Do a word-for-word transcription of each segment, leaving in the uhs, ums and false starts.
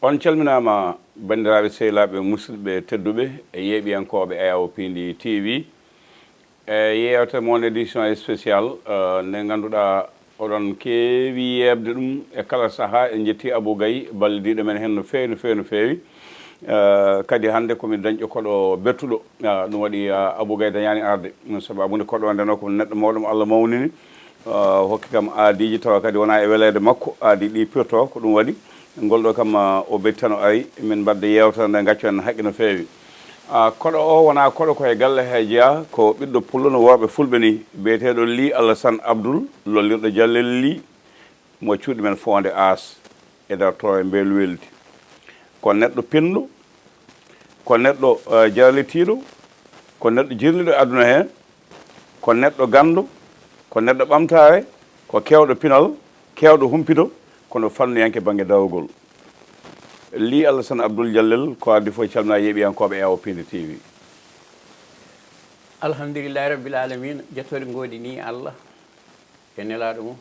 On calminaama, banndiraaɓe, sehilaaɓe, musidɓe tedduɓe e yeeɓiyankooɓe Ayawo Piindi T V. E yeewtere mon édition spéciale, eh, nde ngannduɗaa oɗon keewi yeeɓde ɗum e kala sahaa. En njetti Abou Gaye, ballidiiɗo men heen no feewi, no feewi, no feewi. Eh, kadi hannde ko min dañƴo koɗo bettuɗo. Ah, ɗum waɗi, ah, Abou Gaye dañaani arde. Sababu nde koɗo nde no ko neɗɗo mawɗo mo Allah mawnini. Ah, hokki kam aadiiji tawa kadi wonaa e weleede makko. Aadi ɗi pirto ko ɗum waɗi. Ngol ɗo kam, ah, o bettano ari, min mbadda yeewtere nde, ngacco en haqqe no feewi. Ah, koɗo o wonaa koɗo ko e galle he jeyaa, ko ɓiɗɗo pullo no worɓe fulɓe ni, biyeteeɗo Li Alassane Abdoul, lollirɗo Jallel Li, mo cuuɗi men Foonde Aas e nder Toore Mbeelu Weldi. Ko neɗɗo pinɗo, ko neɗɗo, eh, jarlitiiɗo, ko neɗɗo jirliiɗo e aduna he, ko neɗɗo ganndo, ko neɗɗo ɓamtaare, ko keewɗo pinal, keewɗo humpito, kono fannuyanke bannge dawrugol. Li Alassane Abdoul Jallel, ko adii fof, calminaa yeeɓiyankooɓe Ayawo Piindi T V. Alhamdulillahi Rabbil Alamina, jettooɗe ngoodi ni Allah e nelaaɗo mum.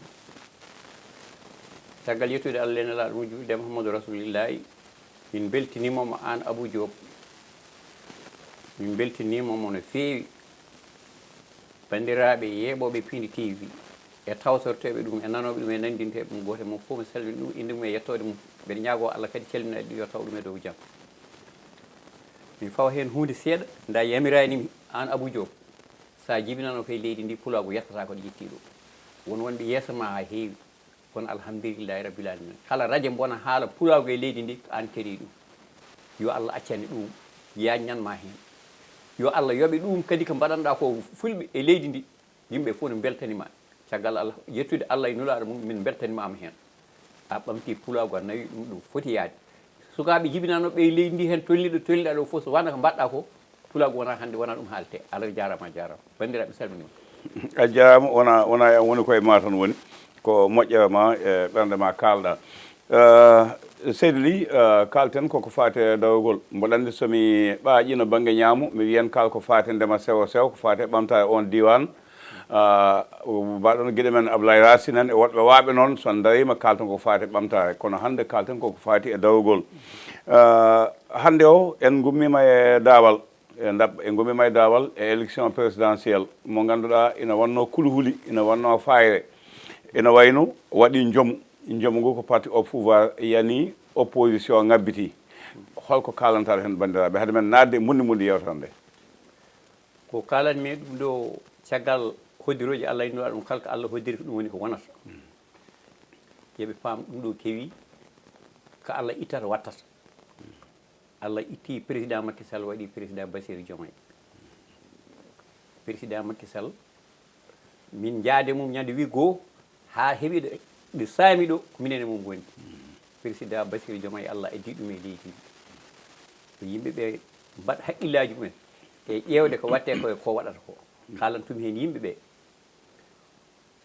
Caggal yettude Allah e nelaaɗo mum, juulde e Muhammadu Rasulillahi, min mbeltiniima mo aan Abou Diop. Min mbeltiniima mo no feewi. Banndiraaɓe yeeɓooɓe Piindi T V, e tawtorteeɓe ɗum, e nanooɓe ɗum, e nanndinteeɓe ɗum, gooto e mon fof mi salmini ɗum, innde mum e yettoode mum. Mbeɗa ñaagoo Allah kadi calminaade ɗum, yo taw ɗum e dow jam. Min fawa heen huunde seeɗa, nda yamiraani mi, aan Abou Diop, so a jibinano ko e leydi ndi, pulaagu yettata ko ɗo ƴetti ɗo. Won wonɓe yeeso ma haa heewi, kono alhamdulillahi rabbil alamina. Kala rajo mbo na haala pulaagu e leydi ndi, ko aan keɗii ɗum. Yo Allah accane ɗum, yaajnan ma heen. Yo Allah yoɓe ɗum kadi ko mbaɗanɗaa ko fulɓe e leydi ndi. Yimɓe fof no mbeltaniima. Caggal Allah, yettude Allah e nulaaɗo mum, min mbeltaniima ma heen. A ɓamtii pulaagu, a nawi ɗum ɗo foti yaade. Sukaaɓe jibinanooɓe e leydi ndi heen, tolniiɗo, tolniɗaa ɗo fof, so wona ko mbaɗɗaa ko, pulaagu wonaa hannde, wonaa ɗum haaletee. Allah jaaraama, a jaaraama. Banndiraaɓe, mi salminiima. A jaaraama, wona, wona e am woni, ko e ma tan woni. Ko moƴƴere ma e ɓernde ma kaalɗaa. Eh, seydi Ly, eh, kaalten koko faati e dawrugol. Mboɗo anndi so mi ɓaaƴiino bannge ñaamo, mi wiyan kaal ko faati e ndema sewo sewo, ko faati e ɓamtaare oon diiwaan. Ah, mbaɗon giɗo men Ablaye Racine en e woɗɓe waaɓe noon, so on ndariima kaalten koko faati e ɓamtaare. Kono hannde kaalten koko faati e dawrugol. Eh, hannde o, en ngummiima e daawal. E ndab-, e ngummiima e daawal e élection présidentielle mo ngannduɗaa ina wonnoo kuluhuli, ina wonnoo faayre, ina wayno waɗi njomu. Njomu ngu ko parti au pouvoir yani, opposition ŋabbitii. Holko kaalantaa heen, banndiraaɓe, hade men naatde e mbundi mbundi yeewtere nde? Ko kaalanmi ɗum ɗo, caggal hoddirooji Allah e nulaaɗo mum, kala ko Allah hoddiri ko ɗum woni ko wonata. Yo ɓe paam ɗum ɗo kewi, ko Allah ittata wattata. Allah itti président Macky Sall, waɗi président Bassirou Diomaye. Président Macky Sall, min njaade mum ñande wi goo, haa heɓi ɗo, ɗo saami ɗo, ko minen e mum woni. Président Bassirou Diomaye, Allah addi ɗum e leydi ndi. Ko yimɓe ɓe mbaɗ haqqillaaji mumen e ƴeewde ko waɗtee ko e ko waɗata ko. Kaalantumi heen yimɓe ɓe.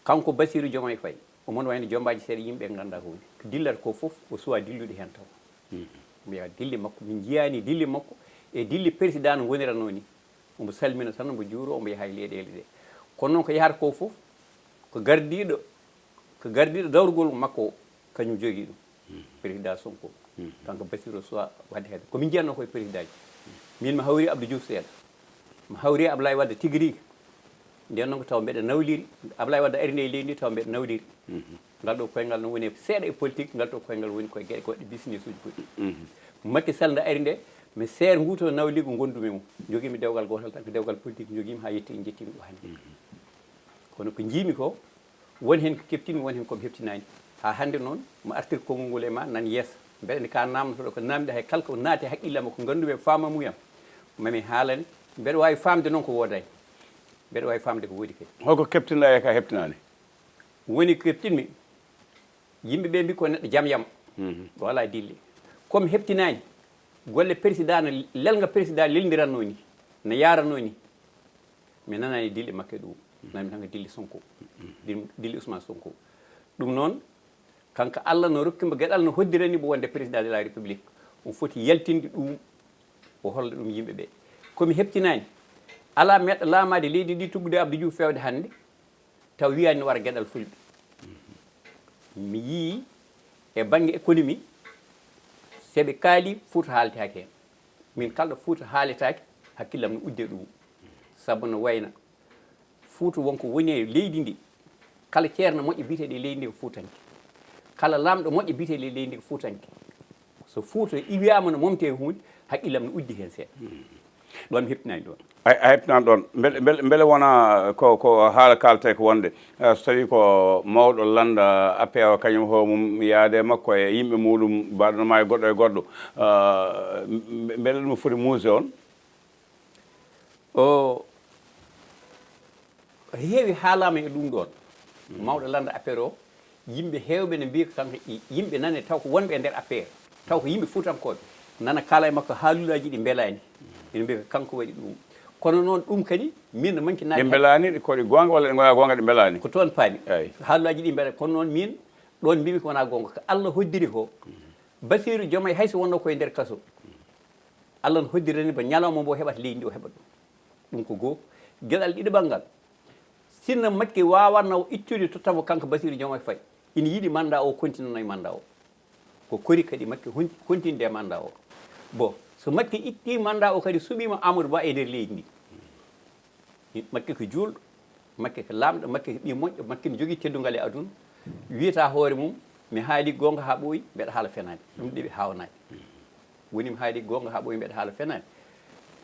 Kanko Bassirou Diomaye Faye, omo wayno jommbaaji seeɗa yimɓe ɓe nganndaa ko woni. Ko dillata ko fof, o suwaa dillude heen taw. Omo yaha dille makko, min njiyaani dille makko e dille président no ngoniratnoo ni. Omo salmina tan, omo juuroo, omo yaha e leyɗeele ɗe. Kono noon ko yahata ko fof, ko gardiiɗo, ko gardiiɗo dawrugol makko o, kañum jogii ɗum. Président Sonko. Kanko Bassirou o suwaa waɗde heen. Ko min njiyatnoo ko e présidentji. Min mi hawri Abdou Diouf seeɗa. Mi hawri Ablaye Wade tigi rigi. Nden noon ko taw mbeɗa nawliri. Ablaye Wade ari nde e leydi ndi taw mbeɗa nawliri. Ngal ɗo koyngal noon woni seeɗa e politique, ngal ɗo koyngal woni koye geɗe goɗɗe, business uji goɗɗi. Macky Sall nde ari nde, mi seer nguto nawligu ngondumi mum. Jogiimi dewgal gootal tan, ko dewgal politique jogiimi haa yetti en jettiimi ɗo hannde. Kono ko njiimi ko, won heen ko keptinmi, won heen ko mi heptinaani. Haa hannde noon, mi artir konngol ngol e ma, nan yeeso. Mbeɗa anndi ka naamnotoɗo ko naamnde, hay kala ko naati e haqqillam, ko nganndumi e faamamuyam, mami haalane. Mbeɗa waawi faamde noon ko woodaani. Mbeɗa waawi faamde ko woodi kadi. Holko keptinɗaa e ka heptinaani? Woni ko keptinmi, yimɓe ɓe mbi ko neɗɗo jam yam. O alaa dille. Ko mi heptinaani, golle président no, lelnga président lelndirannoo ni, no yaarannoo ni. Mi nanaani dille makko e ɗum. Nami tan ko dille Sonko. Dil-, dille Ousmane Sonko. Ɗum noon, kanko Allah no rokki mo geɗal, no hoddirani mo wonde président de la République. O foti yaltinde ɗum, o holla ɗum yimɓe ɓe. Ko mi heptinaani, alaa meɗɗo laamaade leydi ndi, tuggude Abdou Diouf feewde hannde, taw wiyaani no wara geɗal fulɓe. Mi yii e bannge économie, Se ɓe kaali, Fuuta haaletaake heen. Min kala ɗo Fuuta haaletaake, hakkillam no udde ɗum. Sabu no wayna Fuuta won ko woni e leydi ndi. Kala ceerno moƴƴo biyeteeɗo e leydi ndi ko Fuutanke. Kala laamɗo moƴƴo biyeteeɗo e leydi ndi ko Fuutanke. So Fuuta wiyaama no momte e huunde, hakkillam no uddi heen seeɗa. Ɗoon mi heɓtinaani ɗoon. A a heɓtinaani ɗoon. Mbele, mbele, mbele wona ko, ko haala kaaltee ko wonde, eh, so tawii ko mawɗo lannda A P R o, kañum hoore mum yaade makko e yimɓe muɗum, mbaɗno ma e goɗɗo e goɗɗo, eh, mbe-, mbele ɗum foti muusde on? O heewi haalaama e ɗum ɗoon. Mawɗo lannda A P R o, yimɓe heewɓe ne mbiya ko kanko, i-, yimɓe nane taw ko wonɓe e nder A P R, taw ko yimɓe fuutankooɓe, nana kaala e makko haalulaaji ɗi mbelaani. Ene mbiya ko kanko waɗi ɗum. Kono noon ɗum kadi, min no manki Ɗi naati mbelaani, ko ɗi goonga walla ɗi ngonaa goonga, ɗi mbelaani? Ko toon paami. Eey. Haalulaaji ɗi mbelaani. Kono noon min, ɗoon mbimi ko wonaa goonga. Ko Allah hoddiri ko, Basiiru Jomaay hay so wonnoo ko e nder kaso, Allah no hoddirani mo ñalawma mbo heɓata leydi ndi, o heɓat ɗum. Ɗum ko goo. Geɗal ɗiɗaɓal ngal, sinno Makki waawanno ittude totta mo kanko Basiiru Jomaay Fay, ina yiɗi mannda o kontinana e mannda o. Ko kori kadi Makki hon-, kontinde e mannda o. Bon, so Makki itti mannda o kadi suɓiima Amadou Ba e nder leydi ndi. Makki ko juulɗo, Makki ko laamɗo, Makki ko ɓii moƴƴo, Makki ne jogii teddungal e aduna. Wiyata hoore mum, mi haali goonga haa ɓooyi, mbeɗa haala fenaande. Ɗum ɗiɗi haawanaani. Woni mi haali goonga haa ɓooyi, mbeɗa haala fenaande.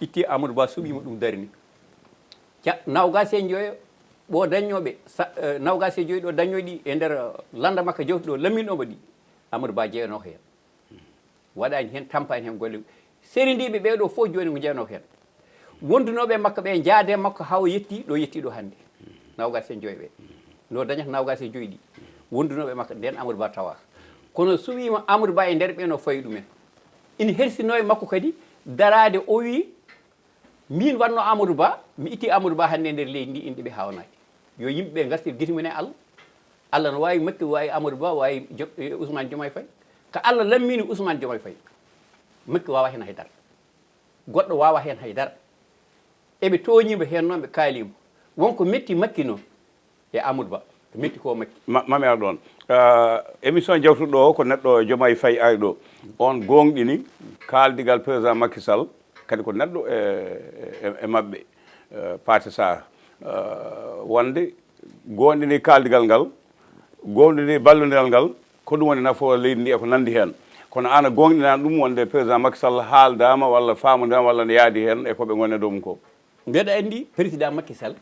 Itti Amadou Ba suɓiima ɗum darni. Ca-, nawgaas e joyo ɗo dañnooɓe, sa-, eh, nawgaas e joyi ɗo dañnooɗi e nder, eh, lannda makka jawtuɗo lamminɗo mo ɗi, Amadou Ba jeyanoo heen. Waɗaani heen, tampaani heen golle. Serindiiɓe ɓee ɗoo fof jooni ko jeyanoo heen. Wondunooɓe e makko ɓe njaade e makko haa o yetti ɗo yetti ɗo hannde. Nawgaas e joyi ɓe. No dañata nawgaas e joyi ɗi. Wondunooɓe e makko ndeen Amadou Ba tawaaka. Kono suɓiima Amadou Ba e nder ɓe no fawi ɗumen. Ina hersinoo e makko kadi daraade o wii, min wanno Amadou Ba, mi itti Amadou Ba hannde e nder leydi ndi, inɗe ɓe haawanaaki. Yo yimɓe ɓe ngartir gite mum e Allah. Allah no waawi Makki, waawi Amadou Ba, waawi Jo-, eh, Ousmane Diomaye Faye. Ko Allah lammini Ousmane Diomaye Faye. Makki waawa heen hay dara. Goɗɗo waawa heen hay dara. Eɓe tooñiimo heen noon, ɓe kaaliimo. Won ko metti Makki noon e Amadou Ba. Ko metti ko Makki. Ma-, mami ar ɗoon. Ah, émission jawtuɗo o ko neɗɗo Diomaye Faye ari ɗo. On goongɗini kaaldigal président Macky Sall. Kadi ko neɗɗo e, e, e maɓɓe, eh, Pathé Sarr, eh, wonde goonɗini kaaldigal ngal, goonɗini ballondiral ngal, ko ɗum woni nafoore leydi ndi e ko nanndi heen. Kono aan a goonɗinaani ɗum wonde président Macky Sall haaldaama walla faamodiral walla ne yaadi heen e ko ɓe ngoni e dow mum ko? Mbeɗa anndi président Macky Sall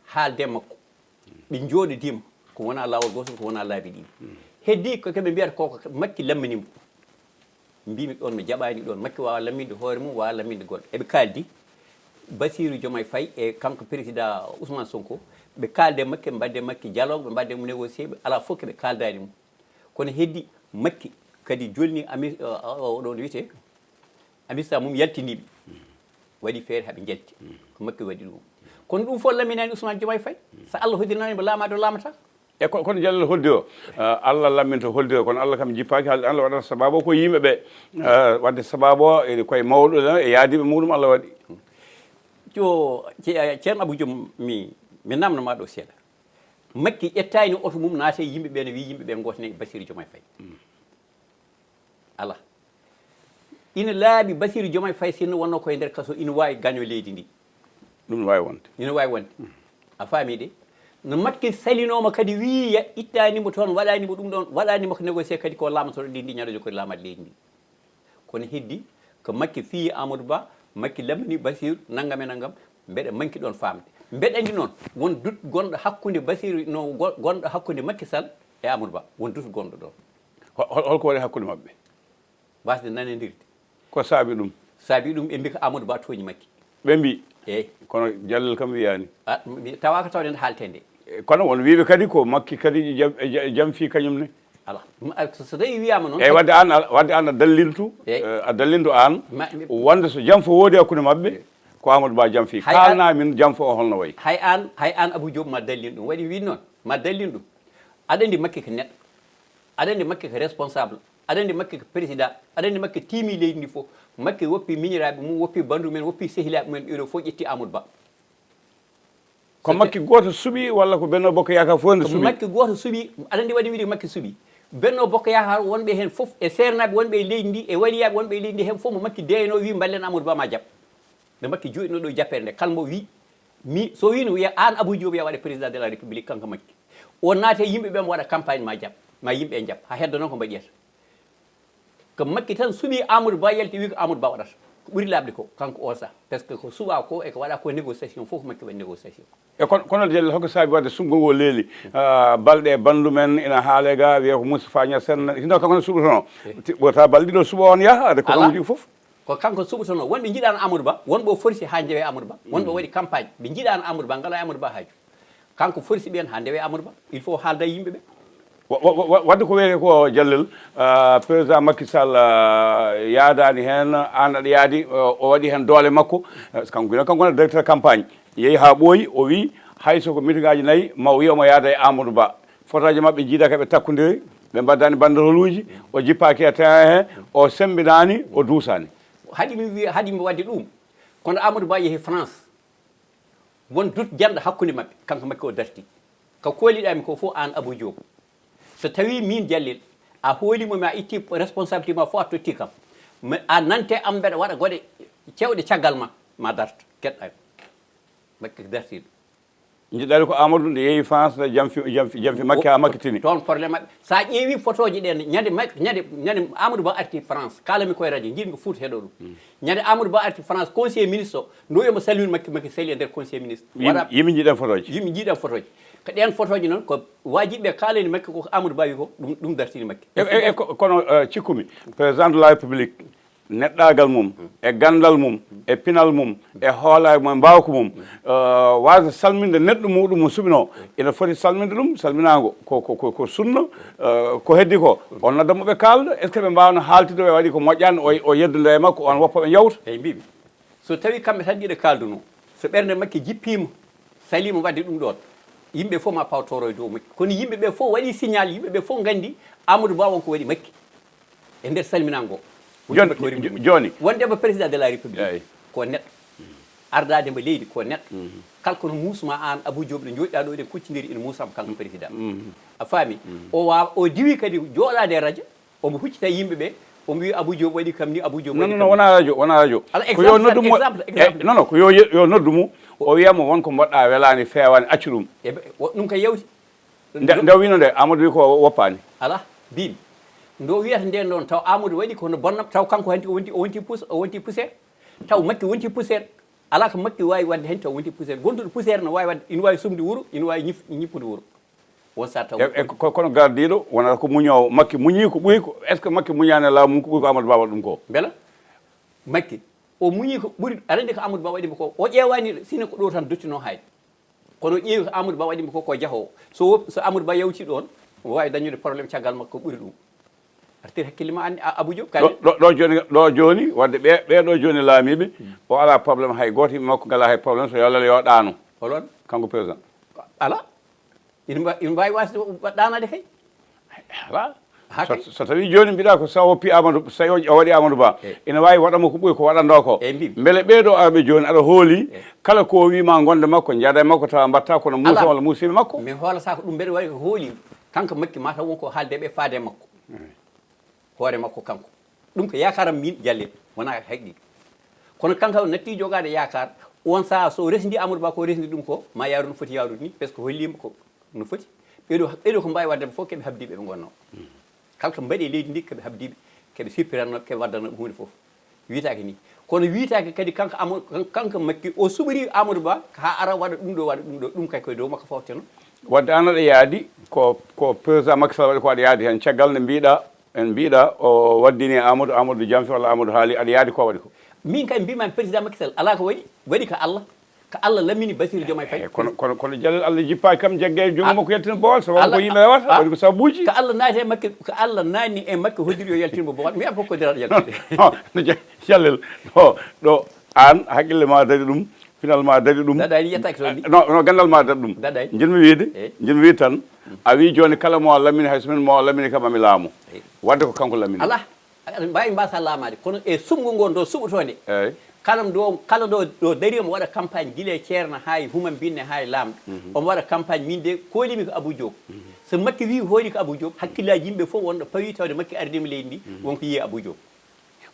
haalde makko. Ɓe njooɗodiima ko wonaa laawol gootol, ko wonaa laabi ɗiɗi. Heddii ko ɓe mbiyata ko, ko Makki lammini mo. Mbimi ɗoon mi jaɓaani ɗoon. Makki waawa lamminde hoore mum, waawa lamminde goɗɗo. Eɓe kaaldi, Basiiru Jomaay Fay e kanko président Ousmane Sonko, ɓe kaalde Makki, ɓe mbaɗde Makki dialogue, ɓe mbaɗde mo négocier, ɓe alaa fof ko ɓe kaaldaani mo. Kono heddii Makki kadi jolni ami-, o, o, o ɗo wiyetee, amista mum yaltiniiɓe, waɗi feere haa ɓe njalti. Ko Makki waɗi ɗum. Kono ɗum fof lamminaani Ousmane Diomaye Faye. So Allah hoddiraani mo laamaade, o laamataa. E ko, kono Jalal Holdi o, eh, Allah lamminta Holdi o, kono Allah kam jippaaki haalde, Allah waɗata sabaabu o ko yimɓe ɓe, eh, waɗde sabaabu o, e koye mawɗo e yaadiiɓe muɗum Allah waɗi. Jo, ce-, eh, Ceerno Abou Diom, mi, mi namno ma ɗo seeɗa. Makki ƴettaani oto mum naate e yimɓe ɓe, no wii yimɓe ɓe ngootane e Bassirou Diomaye Faye. Alaa. Ina laaɓi Bassirou Diomaye Faye sinno wonno koye nder kaso, ina waawi gaño leydi ndi. Ɗum no waawi wonde. Ina waawi wonde. A faami de? No Makki salinooma kadi wii ya ittaani mo toon, waɗaani mo ɗum ɗoon, waɗaani mo ko négocier kadi ko laamotooɗo leydi ndi, ñande jokkoy laamaade leydi ndi. Kono heddi ko Makki fiyi Amadou Ba, Makki lammini Bassirou, nanngam e nanngam, mbeɗa manki ɗoon faamde. Mbeɗa anndi noon, won dut gonɗo hakkunde Bassirou, no go-, gonɗo hakkunde Makki Sall e Amadou Ba. Won dut gonɗo ɗoon. Ho-, hol-, holko woni hakkunde maɓɓe? Waasde nanondirde. Ko saabi ɗum? Saabi ɗum, ɓe mbi ko Amadou Ba tooñi Makki. Ɓe mbi? Eey. Kono Jalal kam wiyaani. A, mi, tawa ko tawde nde haaltee nde. E, kono won wiiɓe kadi ko Makki kadi jam-, ja-, jamfii kañum ne. Alaa. M-, a, so, so tawi wiyaama noon, eey, kadi wadde aan a, wadde aan a dallintu, eey, eh, a dallintu aan, ma, mi, wonde so jamfo woodi hakkunde maɓɓe, eey, ko Amadou Ba jamfii. Hay aan, kaalnaa min jamfo o holno wayi. Hay aan, hay aan Abou Diop ma dallin ɗum. Waɗi wiide noon, ma dallin ɗum. Aɗa anndi Makki ko neɗɗo. Aɗa anndi Makki ko responsable. Aɗa anndi Makki ko président. Aɗa anndi Makki tiimi leydi ndi fof. Makki woppi miñiraaɓe mum, woppi banndum en, woppi sehilaaɓe mum en, ɓee ɗoo fof ƴetti Amadou Ba. Ko Makki gooto suɓi walla ko Benno Bokk Yaakaar fof ne suɓi? Ko Makki gooto suɓi, aɗa anndi waɗi wiide Makki suɓi. Benno Bokk Yaakaar wonɓe heen fof, e seernaaɓe wonɓe e leydi ndi, e waliyaaɓe wonɓe e leydi ndi, heen fof mo Makki deeynoo, wii mballen Amadou Ba ma jaɓ. Nde Makki jooɗinoo ɗo e jappeere nde, kala mbo wii, mi, so wii no wiya aan Abou Diop ya waɗa président de la République, kanko Makki. O naata e yimɓe ɓe mo waɗa campagne ma jaɓ, ma yimɓe ɓe njaɓ. Haa heddo noon ko mbaɗiyata. Ko Makki tan suɓii Amadou Ba, yalti wii ko Amadou Ba waɗata. Ko ɓuri laaɓde ko, kanko o sah. Parce que ko suɓaa ko e ko waɗaa ko négociation, fof ko Makki waɗi négociation. E kono, kono Jalel, hoko saabi wadde suɓgol ngol leeli? Ah, Balde e banndum en ina haale ga, wiya ko Moustapha Niassène, hino kanko ne suɓotono. Eh. Ti-, wota Balde ɗiɗo suɓo on yaha, ade ko Alaa. Ɗum woni fof. Ko kanko suɓotono. Wonɓe njiɗaano Amadou Ba, wonɓe o forsi haa njewe Amadou Ba, wonɓe Mm. waɗi campagne. Ɓe njiɗaano Amadou Ba, ngalaa e Amadou Ba haaju. Kanko forsi ɓeen haa ndewe Amadou Ba. Il faut haalda e yimɓe ɓe. Wa-, wa-, wa-, wadde ko wiyetee ko Jalel, ah, président Macky Sall, ah, yaadaani heen, aan aɗa yaadi, o, o waɗi heen doole makko. Eh, kanko gina, kanko wona directeur campagne. Yehi haa ɓooyi, o wii, hay so ko meetingaaji nayi, ma o wiya omo yaada e Amadou Ba. Fotooji maɓɓe njiida ka ɓe takkundiri, ɓe mbaddani banderoluuji, o jippaaki e terrain he, o semmbinaani, o duusaani. Haɗi mi wiya, haɗi mi waɗde ɗum. Kono Amadou Ba yehi France. Won dut janɗo hakkunde maɓɓe, kanko Makki o darti. Ko kooliɗaami ko fof aan Abou Diop. So tawii miin Jalel, a hoolii mo, mi a itti responsabilité ma fof a totti kam. Mi, a nante am mbeɗa waɗa goɗe cewɗe caggal ma, ma darto, keɗɗa. Makki dartiiɗo. Njiɗɗaade ko Amadou nde yehi France, nde jamfi, jamfi, jamfi Makki haa Makki tini. Toon problème maɓɓe. So a ƴeewi fotooji ɗe, ñande Mak-, ñande, ñande Amadou Ba arti France, kaalami koye radio, njiɗmi ko Fuuta heɗo ɗum. Mm. Ñande Amadou Ba arti France, conseiller ministre o, no wiya mo salmin Makki, Makki sali e nder conseiller ministre. Yim-, Waɗa yimɓe njiɗan fotooji. Yimɓe njiɗan fotooji. Ko ɗeen fotooji noon, ko waajiɓe kaalani Makki ko Amadou Ba wi ko, ɗum, ɗum dartini Makki. E, e, e ko-, kono, eh, cikkumi, président de la République, neɗɗaagal mum, e ganndal mum, e pinal mum, e hoolaare mum, e mbaawka mum, eh, waasde salminde neɗɗo muɗum mo suɓinoo, ina foti salminde ɗum, salminaango ko, ko, ko, ko sunna, eh, ko heddi ko, on nodda mo ɓe kaalda, est-ce que ɓe mbaawno haaltide, ɓe waɗi ko moƴƴaani, o, o yeddonda e makko, on woppa ɓe njawta? Eyi, mbiimi. So tawii kamɓe tan ɗiɗo kaaldunoo, so ɓernde Makki jippiima, saliima waɗde ɗum ɗoon, yimɓe fof ma paw tooro e dow Makki. Kono yimɓe ɓe fof waɗi signal, yimɓe ɓe fof nganndi Amadou Ba won ko waɗi Makki e nder salminaango. Jooni, jooni. Wonde mo président de la République, eyi, ko neɗɗo. Ardaade mo leydi ko neɗɗo. Mhm. Kala kono muusma aan, Abou Diop, ɗo njooɗiɗaa ɗo, eɗen kuccindiri, ina muusam kanko président. Mhm. A faami? Mhm. O waawa, o diwi kadi jooɗaade e radio, omo huccita yimɓe ɓe, omo wiya Abou Diop waɗi kam ni, Abou Diop non, waɗi non, kam non, ni. Wonaa radio, wonaa radio. Ala, ko yo exemple noddu tan, mo, exemple, eh, exemple. Non, non, ko yo, yo noddu mo, o wiya mo won ko mbaɗɗa welaani, feewaani, accu ɗum. E ɓe, o, ɗum ko yawti. Nde, nde o wino nde, Amadou wi ko woppaani. Ala, mbiimi. Nde o wiyata nde noon, taw Amadou waɗi ko no bonna, taw kanko hanti o wonti, o wonti pus-, o wonti poussière. Taw Makki wonti poussière. Alaa ko Makki waawi waɗde heen taw wonti poussière. Gonduɗo poussière no waawi waɗde, ina waawi sumde wuro, ina waawi ñif-, ñippude wuro. Won saha taw E, e ko, kono gardiiɗo wonata ko muñoowo. Makki muñii ko ɓuri ko, est-ce que Makki muñaani e laamu mum ko ɓuri ko Amadou Ba waɗi ɗum ko? Mbela Makki, o muñii ko ɓuri, aɗa anndi ko Amadou Ba waɗi mo ko, o ƴeewaani sine ko ɗo tan duttinoo haay. Kono o ƴeewi ko Amadou Ba waɗi mo ko, ko jahoowo. So wo-, so Amadou Ba yawti ɗoon, o waawi dañude problème caggal makko ko ɓuri ɗum. Artir hakkille ma anndi, a-, Abou Diop, ɗo, kañum. Ɗo, ɗo jooni, ɗo jooni, wadde ɓe, ɓe ɗo jooni laamiiɓe, o alaa problème hay gooto, yimɓe makko ngalaa hay problème, so yo Allah yo ɗaano. Holon? Kanko président. Alaa. Ina mba-, ina mbaawi waasde wa-, ɗaanaade kay. Alaa. Haa So, kay. So tawii jooni mbiɗa ko so a woppi Amadou, so o, o waɗi Amadou Ba, Eh. ina waawi waɗa mo ko ɓuri ko waɗandoo ko. Eh, mbiimi. Mbele ɓee ɗo arɓe jooni, aɗa hooli, Eh. kala ko o wii ma ngonde makko, njaada e makko, tawa mbatta kono muusa Alaa. walla muusiiɓe makko? Mi hoolata ko ɗum, mbeɗa waɗi ko hooli. Kanko Makki, mataw won ko haalde ɓe faade e makko. Eh. Hoore makko kanko. Ɗum ko yaakaaram miin, Jalel, wonaa haqiiqa. Kono kanko o natti jogaade yaakaar, oon sahaa so o resndi Amadou Ba ko resndi ɗum ko, ma yaaru no foti yaarude ni, parce que holliima ko no foti. Ɓeɗo, ɓeɗo ko mbaawi waɗde fof keɓe habdiiɓe ɓe ngonnoo. Kala ko mbaɗi e leydi ndi keɓe habdiiɓe, keɓe sippiranno, keɓe waddano ɗum huunde fof. Wiyetaake ni. Kono wiyetaake kadi kanko Ama-, kan-, kanko Makki o suɓiri Amadou Ba haa ara waɗa ɗum ɗo, waɗa ɗum ɗo, ɗum kay koye dow makko fawteno. Wadde aan aɗa yaadi ko, ko président Macky Sall waɗi ko aɗa yaadi heen. Caggal nde mbiɗa, en mbiɗa o waddini Amadou, Amadou jamfi walla Amadou haali, aɗa yaadi ko waɗi ko? Min kay mbimami président Macky Sall alaa ko waɗi, waɗi ko Allah. Ko Allah lamini Bassirou Diomaye Faye. Eh, kono, kono, kono Jalel Allah jippaaki kam jagge e junngo Ah. makko yaltina boowal, sababu Allah ko yimɓe rewata, ah. waɗi ko sababuuji. Ko Allah naati e Makki, ko Allah naani e Makki hoddiri yo yaltin mo boowal. Mi yi'a fof ko diraɗo yaltinde. Non, non, no Ja-, Jalel, ɗo, ɗo, aan hakkille ma daɗi ɗum, pinal ma daɗi ɗum. Daɗaani yettaaki toon ni. Non, non, ganndal ma daɗi ɗum. Daɗaani. Njiɗmi wiyde, Eh. njiɗmi wiyde tan, a wii jooni kala mo a lamini, hay so min mo a lamini kam ami laamu. Eh. Wadde ko kanko lamini. Alaa. Aɗa mbaawi mbaasa laamaade, kono e suɓngo ngo ndo suɓotoo nde, Eey. kala ndo, kala ndo, ɗo darii omo waɗa campagne gila e ceerno haa e humam binne haa e laamɗo. Mhm. Omo waɗa campagne, min de koolimi ko Abou Diop. Mhm. So Makki wii hooli ko Abou Diop, hakkillaaji yimɓe fof wonɗo pawi tawde Makki ardiima leydi ndi, won ko yiye Abou Diop.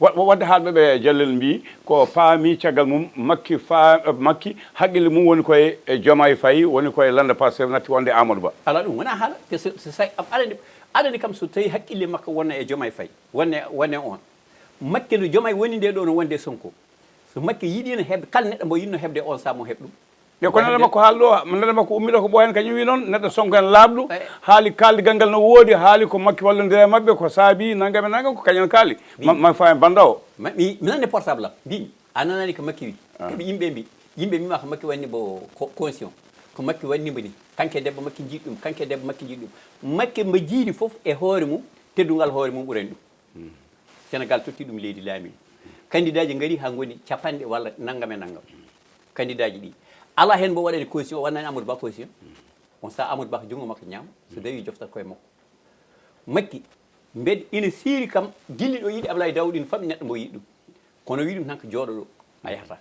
Waɗde haalɓe ɓe Jallel mbii ko paami caggal mum Makki fa Makki haqqille mum woni koye e Jomaay Fay, woni koye lannda Pastef, natti wonde Amadou Ba. Alaa, ɗum wonaa haala. Te so so say aɗa anndi aɗa anndi kam so tawi haqqille makko wonno e Jomaay Fay, wonne wonne on, Makki no Jomaay woni nde ɗo no wonde Sonko. So Makki yiɗino heɓde kala neɗɗo mbo yiɗno heɓde on saha mo heɓ ɗum. E ko nana makko haal ɗo, nana makko ummiɗo ko ɓooyan kañum wi noon neɗɗo Sonko en laaɓɗo haali kaaldigal ngal no woodi, haali ko Makki wallondira e maɓɓe ko saabi nanngam e nanngam ko kañum en kaali. Ma faami bannda o. Mi nanni portable am mbimi a nanani ko Makki wi. Kaɓe yimɓe mbi yimɓe mbima ko Makki wanni mbo conscient, ko Makki wanni mbo ni, kanke debbo Makki jiiɗi ɗum, kanke debbo Makki jiiɗi ɗum. Makki mbo jiiɗi fof e hoore mum, teddungal hoore mum ɓurani ɗum. Senegal totti ɗum leydi laami. Kandidaaji ngari haa ngoni capanɗe walla nanngam e nanngam. Kandidaaji ɗi alaa heen mbo waɗani caution, o waɗnani Amadou Ba caution. On saha Amadou Ba ko junngo makko ñaamo, so dawi joftat koye makko. Makki mbeɗ ina seeri kam gilli ɗo yiɗi Ablaye Daouda ina famɗi neɗɗo mbo yiɗi ɗum. Kono wi ɗum tan ko jooɗo ɗo a yahata.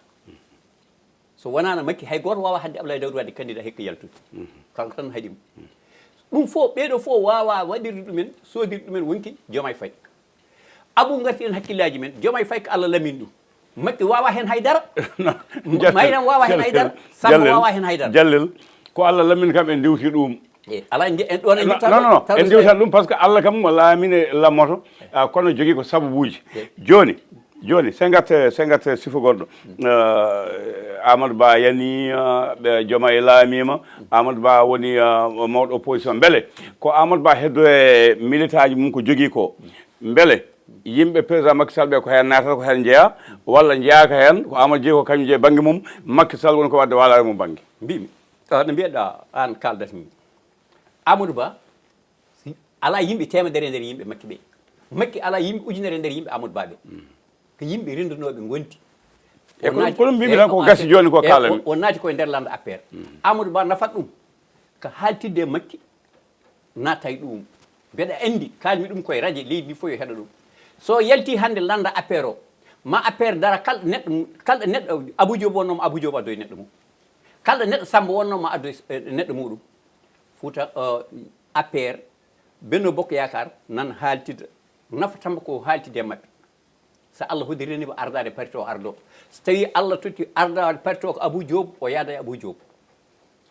So wonaano Makki hay gooto waawaa haɗde Ablaye Daouda waɗde candidat hikka yaltude. Kanko tan haɗi mo. Ɗum fof ɓeeɗo fof waawaa waɗirde ɗumen soodirde ɗumen wonki Jomaay Fay. Abou ngarti en hakkillaaji men, Jomaay Fay ko Allah lamini ɗum. Makki waawaa heen hay dara. Mayram waawaa heen hay dara. Samba waawaa heen hay dara. Jallel ko Allah lamini kam en ndiwti ɗum. Alaa en ɗoon en ndiwta non non en ndiwta ɗum par ce que Allah kam mo laamine lammoto. Kono jogii ko sababuuji. Jooni Jooni, sengat sengat sifo goɗɗo. Amadou Ba yanii, ɓe Jomaay laamiima, Amadou Ba woni mawɗo opposition. Mbele ko Amadou Ba heddo e militaaji mum ko jogii ko, mbele yimɓe président Macky Sall ɓe ko heen naatata, ko heen njeyaa walla njeyaaka heen, ko Amadou jeyi ko kañum jeyi bannge mum, Macky Sall woni ko waɗde waalaare mum bannge? Mbimi no mbiyeɗa aan kaaldatmi, Amadou Ba alaa yimɓe teemedere e nder yimɓe Makki ɓe. Makki alaa yimɓe ujunere e nder yimɓe Amadou Ba ɓe. Ko yimɓe renndunoɓe ngondi. E ko ɗum mbimi tan ko gasi joni ko kaalami. O naati koye nder lannda A P R. Amadou Ba nafat ɗum ko haaltidde e Makki natta e ɗum. Mbeɗa anndi kaalmi ɗum koye radio leydi ndi fof yo heɗo ɗum. So yalti hannde lannda A P R o ma A P R dara kala neɗɗo kala neɗɗo Abou Diop wonnooma Abou Diop addoye neɗɗo mum. Kala neɗɗo Samba wonnooma addoye neɗɗo muɗum. Fouta A P R Benno Bokk Yaakaar nan haaltida nafatama ko haaltide e maɓɓe. So Allah hoddiriima ardaade parti o ardo. So tawii Allah totti ardaade parti o ko Abou Diop o yaada e Abou Diop.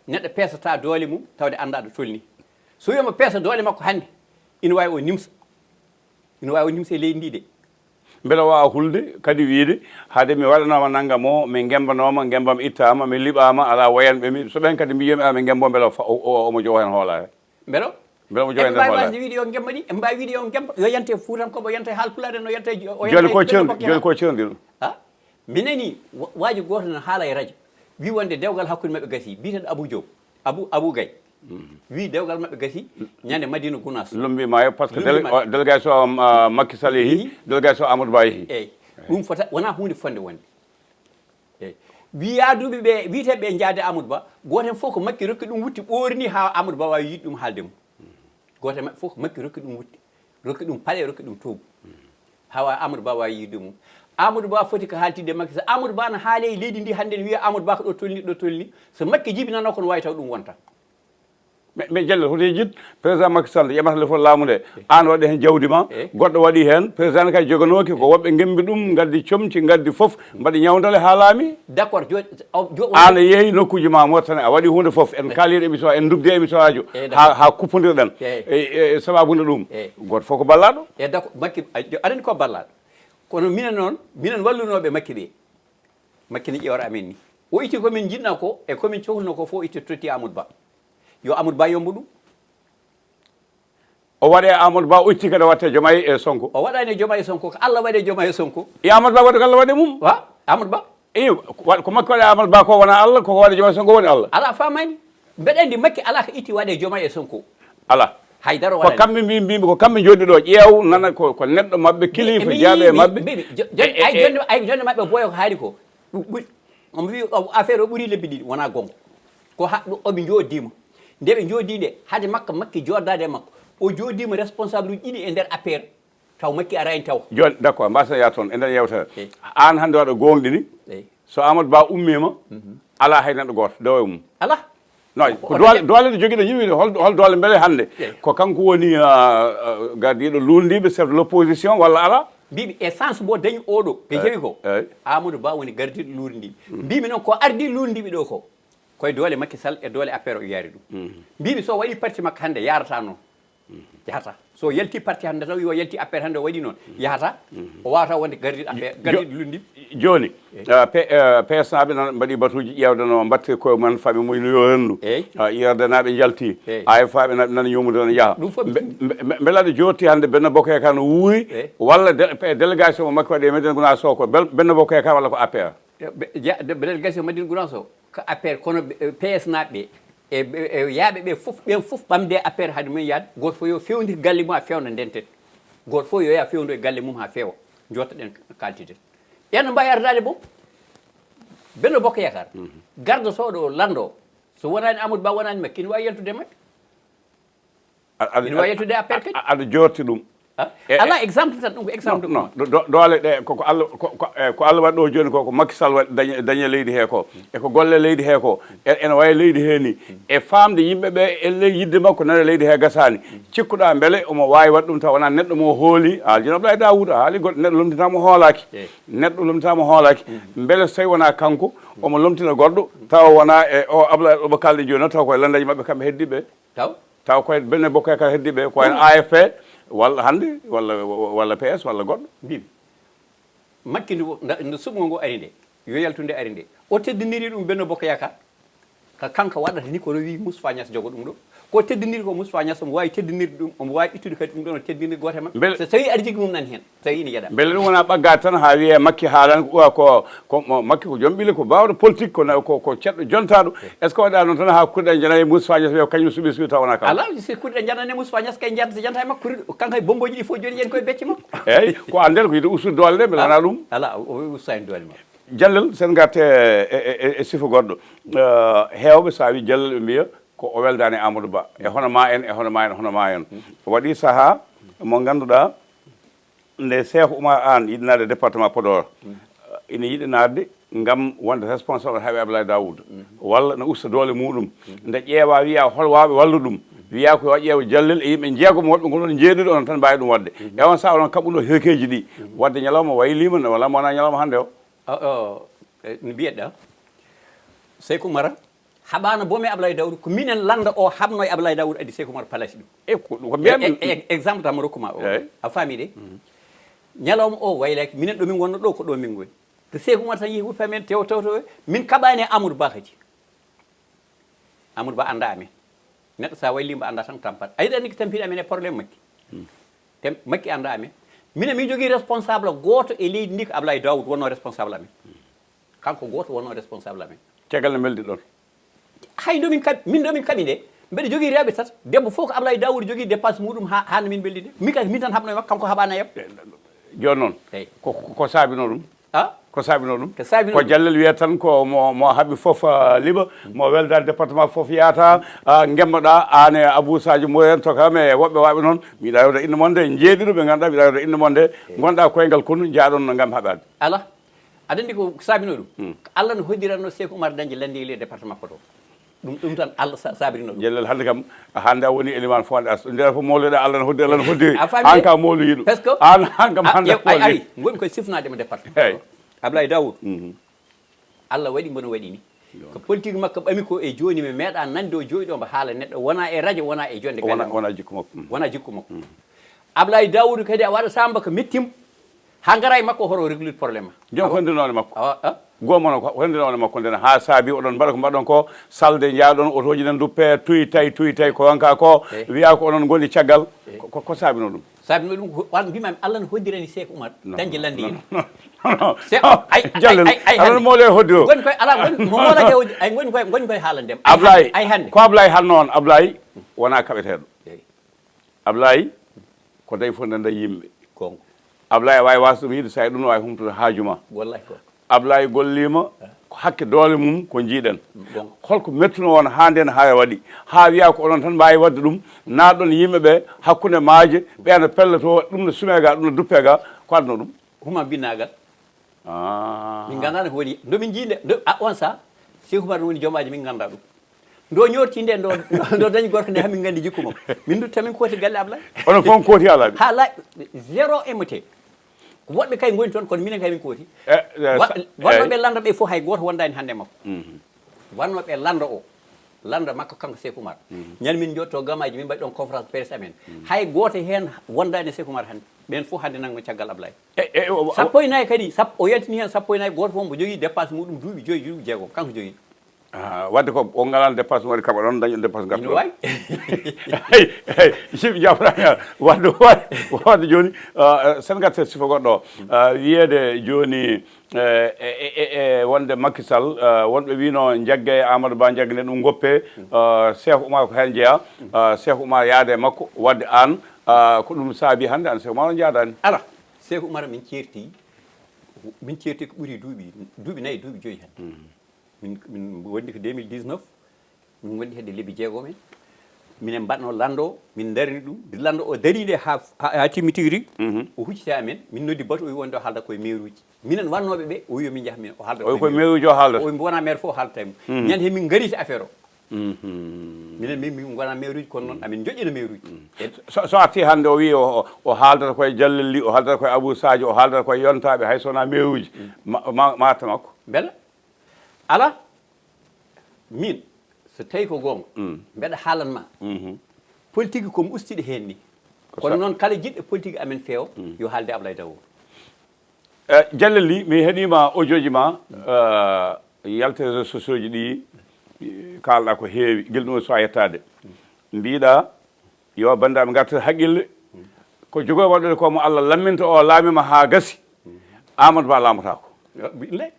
Neɗɗo peesata doole mum tawde anndaa ɗo tolni. So wiyaama peesa doole makko hannde ina waawi o nimsa. Ina waawi o nimsa e leydi ndi de. Mbeɗa waawa hulde kadi wiyde hade mi waɗanaama nanngam o mi ngemmbanooma, ngemmbam ittaama, mi liɓaama, alaa woyanɓe mi. So ɓeen kadi mbiyomi a mi ngemmbo mbeɗa omo jowo heen hoolaare. Mbelo mbelo mo jowen nder holla. Eɓe wiide yo ngemma ɗi, eɓe mbawi wiide yo ngemma yo yante fuutankooɓe, o yanta e haalpulaar en, o yanta e o yanta e jooni ko cewndi jooni ko cewndi ɗum. A mi nani waaji gooto no haala e radio wi wonde dewgal hakkunde maɓɓe gasi biyeteeɗo Abou Diop, Abou Abou Gaye wi dewgal maɓɓe gasi ñande Madina Gounass. Lumbi maayo par ce que délégation Macky Sall yeehi, délégation Amadou Ba yeehi. Eyyi, ɗum fota wona hunde fonde wonde. Eyyi, wiya duuɓi ɓe wiyeteeɓe ɓe njaade Amadou Ba gooto heen fof ko Makki rokki ɗum wutte ɓoorni haa Amadou Ba waawi yiide ɗum haalde mum. Gooto e maɓɓe fof ko Makki rokki ɗum wutte, rokki ɗum paɗe, rokki ɗum toogu haa waawi Amadou Ba waawi yiide mum. Amadou Ba foti ko haaltidde e Makki Sall. Amadou Ba no haale e leydi ndi hannde ne wiya Amadou Ba ko ɗo tolni ɗo tolni. So Makki jibinano ko no waawi taw ɗum wonta. Mais Jallo hoto e jiɗ président Macky Sall ƴamata le fof laamu nde, an waɗi heen jawdi ma, goɗɗo waɗi heen, président ne kadi joganooki ko woɓɓe ngembi ɗum, ngaddi comci, ngaddi fof, mbaɗi ñawndale haa laami. D'accord, jooni an a yeehi nokkuuji ma Mauritanie, a waɗi huunde fof, en kaaliino émission, en ndubdi émission ajo haa kuppondirɗen e sabaabu nde ɗum. Gooto fof ko ballaaɗo. E d'accord, Macky aɗa anndi ko ballaaɗo, kono minen noon minen wallunooɓe Macky ɓee. Makki ne ƴeewata amen ni. O itti ko min njiɗno ko e ko min cohluno ko fof o itti totti Amadou Ba. Yo Amadou Ba yombo ɗum. O waɗe Amadou Ba o itti kadi o watte Diomaye e Sonko. O waɗani e Diomaye e Sonko ko Allah waɗe Diomaye e Sonko. E Amadou Ba waɗi ko Allah waɗe mum. Wa Amadou Ba. Eyi ko makki waɗe Amadou Ba ko wona Allah, koko waɗe Diomaye Sonko woni Allah. Ala famani. Mbeɗa anndi Makki ala ko itti waɗe Diomaye e Sonko. Ala. Haydara waɗani. Ko kamɓe mbi mbimi ko kamɓe jooɗi ɗo ƴeew nana ko ko neɗɗo maɓɓe kilifa jaaɗo e maɓɓe. Mbiɗi joni ay joni ay joni maɓɓe boyo ko haali ko. Omo wi affaire o ɓuuri lebbi ɗiɗi wona gonga. Ko ha oɓe joodima nde ɓe joodi nde hade makko makki joddade e makko o joodima responsable uji ɗiɗi e nder affaire. Taw makki arani taw. Joni d' accord mbasen yaa toon e nder yewtere. An hande waɗa gonɗini. So Amadou Ba ummima ala hay neɗɗo goto dewo e mum. Ala. No, ko doole, doole ɗe jogiɗo yimɓe, hol, hol doole mbele hannde? Ko kanko woni, ah, ah, gardiiɗo luulndiiɓe, chef de l'opposition, walla alaa? Mbiimi essence mo dañi oɗo, ɓe jewi ko. Amadou Ba woni gardiiɗo luulndiiɓe. Mbiimi noon ko ardii luulndiiɓe ɗo ko, koye doole Macky Sall e doole A P R o yaari ɗum. Mbiimi so waɗi parti makko hannde, yarata noon. Yahata. So yalti parti hannde taw, yo yalti A P R hannde, o waɗi noon. Yahata. O wawata wonde gardiiɗo A P R, gardiiɗo lundi. Jooni, eh, P-, eh, P S naaɓe nan mbaɗi batuuji ƴeewde no mbatte koye mum en, famille mum no yo renndu. Eey. Ah, I R D naaɓe njalti. Eey. A F A ɓe nan, nan yomude tan yaha. Ɗum fof mbe-, mbe-, mbe-, mbela ɗo jooɗti hannde Benno Bokk Yaakaar no wuuri, eey, walla de-, pe-, délégation mo Macky waɗi e Médina Gounass o ko bel-, Benno Bokk Yaakaar walla ko A P R? Eh, be-, ja-, de-, délégation Médina Gounass o ko A P R, kono ɓe, eh, P S naaɓe ɓe, e, e, e yaaɓe ɓe fof, ɓen fof ɓamde A P R hade mumen yaade, gooto fof yo fewndir galle mum, ha fewna, ndenten. Gooto fof yo yaa fewndo e galle mum ha feewa, jooɗoɗen, kaltiden. Ɓen no mbawi ardaade boom. Benno Bokk Yaakaar, gardotooɗo o, lanndo, so wonaani Amadou Ba, wonaani Macky, ina waawi yaltude e maɓɓe. A-, aɗa, ina waawi yettude A P R kadi. A-, aɗa joorti ɗum. Ah, e, ala e, exemple tan, ɗum ko exemple non, ɗum. Do-, do-, doole ɗe ko, ko Allah, ko, ko, eh, ko Allah waɗi ɗo jooni ko, ko Macky Sall waɗi, dañi, dañi e leydi he ko. E ko golle leydi he ko. E, ene wayi leydi he ni. E faamde yimɓe ɓe e ley yidde makko nana leydi he gasaani. Cikkuɗaa mbele omo waawi waɗ ɗum taw wonaa neɗɗo mo hooli? A haali jooni Abdoulaye Daouda, a haali goɗɗo, neɗɗo lomtintaa mo hoolaaki. Eey. Neɗɗo lomtintaa mo hoolaaki. Mbele so tawi wonaa kanko, omo lomtina goɗɗo, tawa wonaa e o Abdoulaye ɗo ɓe kaalɗen jooni o, taw koye lanndeeji maɓɓe kamɓe heddiiɓe. Taw? Taw koye Benno Bokk Yaakaar heddiiɓe, ko wayno A F P, walla hannde, walla, walla P S, walla goɗɗo. Mbimi, Makki ndu, nda, ndu suɓngo ngo ari nde, yo yaltude ari nde, o teddiniri ɗum Benno Bokk Yaakaar. Ka kanko waɗata ni ko rewi Moustapha Niasse jogo ɗum ɗo. Ko teddiniri ko Moustapha Niasse, omo waawi teddinirde ɗum, omo waawi ittude kadi ɗum ɗon o teddiniri gooto e maɓɓe. Mbele so tawi aɗa jogii mum nan heen, so tawi ina yeɗa. Mbele ɗum wonaa ɓaggaade tan haa wiyee Makki haalan ko, ko, ko mo-, Makki ko joom ɓile, ko baawɗo politique, ko na-, ko, ko ceɗɗo jontaaɗo. Est-ce que waɗaa noon tan haa kuɗɗa jana e Moustapha Niasse wiya ko kañum suɓi suɓi taw wonaa kam? Alaa, si kuɗɗa jana e Moustapha Niasse kay janta, janta e makko, kanko e bombooji ɗi fof joni yen koye becce makko. Eeyi, ko anndel ko yiɗi ustude doole ɗe, mbele wonaa ɗum? Alaa, o, o ustaani doole makko. Jallel, sen ngarte e, e, e, e sifa goɗɗo. Eh, heewɓe, so a wii Jallel, ɓe mbiya ko o weldaani Amadou Ba. E hono ma en, e hono ma en, hono ma en. Waɗi sahaa mo ngannduɗaa, nde Cheikh Oumar Anne yiɗi naatde département Podor, ina yiɗi naatde ngam wonde responsable haɓe Abdoulaye Daouda, walla no usta doole muɗum. Nde ƴeewa, wiya hol waawɓe wallude ɗum, wiya ko yo ƴeew Jallel e yimɓe jeegom woɓɓe ngon ɗon jeeɗiɗo, onon tan mbaawi ɗum waɗde. E on sahaa onon kaɓɓuno hirkeeji ɗi. Waɗde ñalawma waylima, walla mo wonaa ñalawma hannde o. O, o, e, no mbiyeɗaa, Seyku Mara haɓaano boom e Ablaye Daouda, ko minen lannda o haɓno e Ablaye Daouda, addi Seyku Mara palasi ɗum. E ko, ko mbiyanmi. E, e, e, exemple tan mi rokku ma o. Eey. A faami de? Ñalawma o waylaaki, minen ɗo min wonno ɗo, ko ɗo min ngoni. To Seyku Mara tan yehi woppi amen, tew, tew, tew, min kaɓaani e Amadou Ba kadi. Amadou Ba annda amen. Neɗɗo so a wallii mbo annda tan tampat. A yiɗi anndi ko tampini amen e problème Makki. Tem-, Makki annda amen. Minen min jogii responsable gooto e leydi ndi ko Ablaye Daouda wonno responsable amen. Kanko gooto wonno responsable amen. Caggal no mbeldi ɗon. Hay ndo min kaɓi, min ndo min kaɓi nde, mbeɗa jogii rewɓe tata. Debbo fof ko Ablaye Daouda jogii dépense muɗum ha, ha no min mbeldi nde. Min kay, min tan haɓno e makko, kanko haɓaani e am. Jooni noon, eey, ko, ko, ko saabinoo ɗum? Ah? Ko saabinoo ɗum? Ko saabinoo ɗum? Ko Jallel wiyata tan ko mo, mo haɓi fof, ah, liɓa, mo weldaani département fof yaata, ah, ngemnoɗaa, aan e Abou Sadio Mboy en, to kam e woɓɓe waawɓe noon. Mbiɗa yewta innde mon de, jeeɗiɗo ɓe ngannduɗaa, mbiɗa yewta innde mon de, ngonɗaa koyngal konu, njaaɗon ngam haɓaade. Alaa. Aɗa anndi ko saabinoo ɗum? Hmm. Ko Allah no hoddiranno Seyku Oumar dañde lanndiili e département Podor. Ɗum, ɗum tan Allah sa-, saabirino ɗum. Jallel, hannde kam, hannde a woni élément fo, hannde as-, nder fof mawloɗaa, Allah no hoddi, Allah no hoddi. A faami de? Aan ka mawloyi ɗum. Parce que aan, aan kam a, hannde yew, ay, ay, woni koye sifnaade mo département. Eey. Ablaye Daoud. Mhm. Allah waɗi mbo no waɗi ni. Ko politique makko ɓami ko e jooni, mi meeɗaa nande o jooɗi ɗo mbo haala neɗɗo, wona e radio, wona e jonde galle makko. Wona jikku makko. Mm. Wona jikku makko. Mm. Ablaye Daoud kadi a waɗa samba ko mettim, ha ngara e makko hoto o réglude problème ma. Joom ko hendinoo e makko. Awa, a? Goomono ko hendinoo e makko nden ha saabi oɗon mbaɗa ko mbaɗon ko, salde njaaɗon, otooji nen duppe, tuy tay, tuy tay, ko wanka ko, eey, wiya ko onon ngoni caggal. Eey. Ko, ko, ko saabinoo ɗum? Saabinoo ɗum ko, wan mbimami Allah no hoddirani Seyku Oumar dañde lanndiili. Non, non, non. Se-, ay, ay, Jallel, ay, ay, aɗa hannde. Mawle hoddi o. Ngoni koye, alaa, ngoni, mo mawlake hoddi, ay, ngoni koye, ngoni koye haalande. Ablaye, ay, hannde. Ko Ablaye haalno on, Ablaye wonaa kaɓeteeɗo. Eey. Ablaye ko dañi fof nanda yimɓe. Goonga. Ablaye waawi waasde ɗum yiɗde, so a ɗum no waawi humtude haaju ma. Wallahi ko. Ablaye golliima ko hakke doole mum ko njiiɗen. Goonga. Holko mettuno on haa nden haa waɗi? Haa wiya ko onon tan mbaawi waɗde ɗum, naatɗon yimɓe ɓe hakkunde maaje, ɓe no pelletoo, ɗum no sumee ga, ɗum no duppee ga, ko adno ɗum? Huma binnaagal. Ah. Min nganndaa no ko woni. Ndo min njii nde, ndo, a, on saha, Seyku Oumar no woni joomaaji, min nganndaa ɗum. Ndo ñoorti nde, ndo, ndo dañi gorko nde, hamin nganndi jikku makko. Min ndutta min kooti galle Ablaye. Onon fof kooti alaaɓe. Ha la zéro M T. Ko woɗɓe kay ngoni toon, kono minen kay min kooti. Eh, eh, Wa-, sa-, wonnooɓe eh. Lannda ɓe fof hay gooto wondaani hannde makko. Mhm. Wonnooɓe Lannda o, Lannda makko kanko Seeku Umar. Mhm. Ñande min njotto Gamaaji, min mbaɗi ɗon conférence presse amen. Mhm. Hay gooto heen wondaani Seeku Umar hannde. Ɓeen fof hannde nanngo caggal Ablaye. E, e, o, o, sappo e nayi kadi, sappo, o yaltini heen sappo e nayi, gooto fof mbo jogii dépense muɗum duuɓi joyi, duuɓi jeegom, kanko jogii. Ah, wadde ko o ngalano dépense waɗi kam oɗon dañi dépense ngartu. Ino wawi. Hey, hey, sibi jaɓrani. Wadde, wadde, wadde joni, ah, sen garte sifo goɗɗo o. Ah, wiyede joni, eh, e, e, e, e wonde Macky Sall, ah, wonɓe wino jagge Amadou Ba, jagge nde ɗum goppe, ah, Cheikh Oumar ko hen jeeya, ah, Cheikh Oumar yaade e makko, wadde an, ah, ko ɗum saabi hande an Cheikh Oumar on jaadani. Ala, Cheikh Oumar min ceerti, min ceerti ko ɓuri duuɓi, duuɓi nayi, duuɓi joyi hen. Min, min wondi ko deux mille dix-neuf, min wondi hedde lebbi jeegom en. Minen mbaɗno Lannda o, min ndarini ɗum. Nde Lannda o dari nde ha, ha, ha timmi tigi rigi, mhm, o hucciti amen. Min noddi bato, o wi wonde o haalda koye meeruuji. Minen wannooɓe ɓe, o wi yo min njah min, o haalda koye meeruuji. O wi koye meeruuji o haalda. O wi mbo wona maire fof o haalda tawi mo. Mhm. Ñande he min ngariti affaire o. Mhm. Minen min, min ngona meeruuji, kono noon amin joƴƴina meeruuji. Mhm. E so, so arti hannde o wi o, o haaldata koye Jallel Ly, o haaldata koye Abou Sadio, o haaldata koye yontaaɓe, hay so wona meeruuji, mhm, ma, ma, ma arta makko. Mbela? Ala, min, so tawi ko goonga, mm, mbeɗa haalan ma. Mhm. Politique ko mi ustiɗo heen ni. Ko kono sa- noon kala jiɗɗo politique amen feewa, mm, yo haalde Ablaye Dawour. Eh, Jallel Ly, mi heɗima audioji ma, eh, yalta réseaux sociaux ji ɗi, eh, kaalɗa ko heewi, gila ɗum so a yettaade. Mbiɗa, yo banndiraaɓe ngartir haqqille, ko jogoo waɗude ko mo Allah lamminta o laamima haa gasi, Amadou Ba laamotaako. Yo, bi-, le-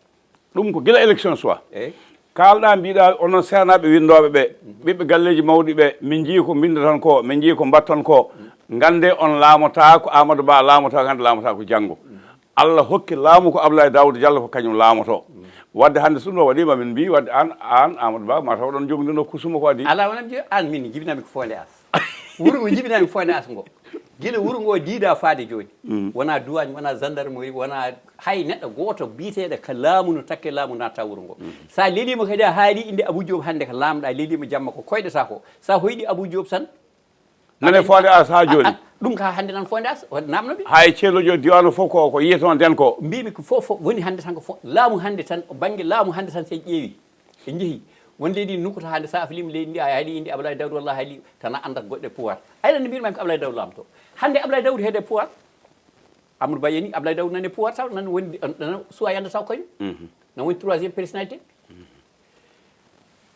Ɗum ko gila élection soit. Eyyi. Kaalɗa mbiɗa onon seernaaɓe winndooɓe ɓe, ɓiɓɓe galleeji mawɗi ɓe, min njii ko mbinndaton ko, min njii ko mbatton ko. Ngannde on laamotaa ko Amadou Ba laamotaa, ngannde laamotaa ko janngo. Allah hokki laamu ko Abdoulaye Daouda Diallo ko kañum laamoto. Wadde hannde so ɗum ɗo waɗiima min mbii wadde aan, aan Amadou Ba mataw ɗon jogndino kusuma ko adii. Alaa wonam je aan min jibinami ko Fonde As. Wuro ngo jibinami Fonde As ngo. Gila wuro ngo diida faade jooni. Mm. Wona douane, wona gendarmerie, wona hay neɗɗo gooto biyeteeɗo ka laamu no takke laamu natta wuro ngo. Mm. Sa leliima kadi a haali innde Abou Diop hannde ko laamɗa leliima jamma ko koyɗata ko. Sa hoyɗi Abou Diop tan. Nane Fonde As ha jooni. A, a, ɗum ka hannde nan Fonde As, o namno ɓe. Hay ceelojo diwaanu fof ko, ko yiyeton den ko. Mbimi ko fof, fof woni hannde tan ko fof. Laamu hannde tan, bannge laamu hannde tan so en ƴeewi. En njehi. Won leydi nokku to hannde sa aflima leydi ndi a haali inde Abdoulaye Daouda walla a haali tan a anndat goɗɗe pouvoir. Ay lan mbirma ko Abdoulaye Daouda laamto. Hannde Abdoulaye Daouda heede pouvoir. Amadou Ba yani Abdoulaye Daouda nane pouvoir taw nan woni, nan suwa yanda taw kañum. Mhm. Nan woni troisième personnalité.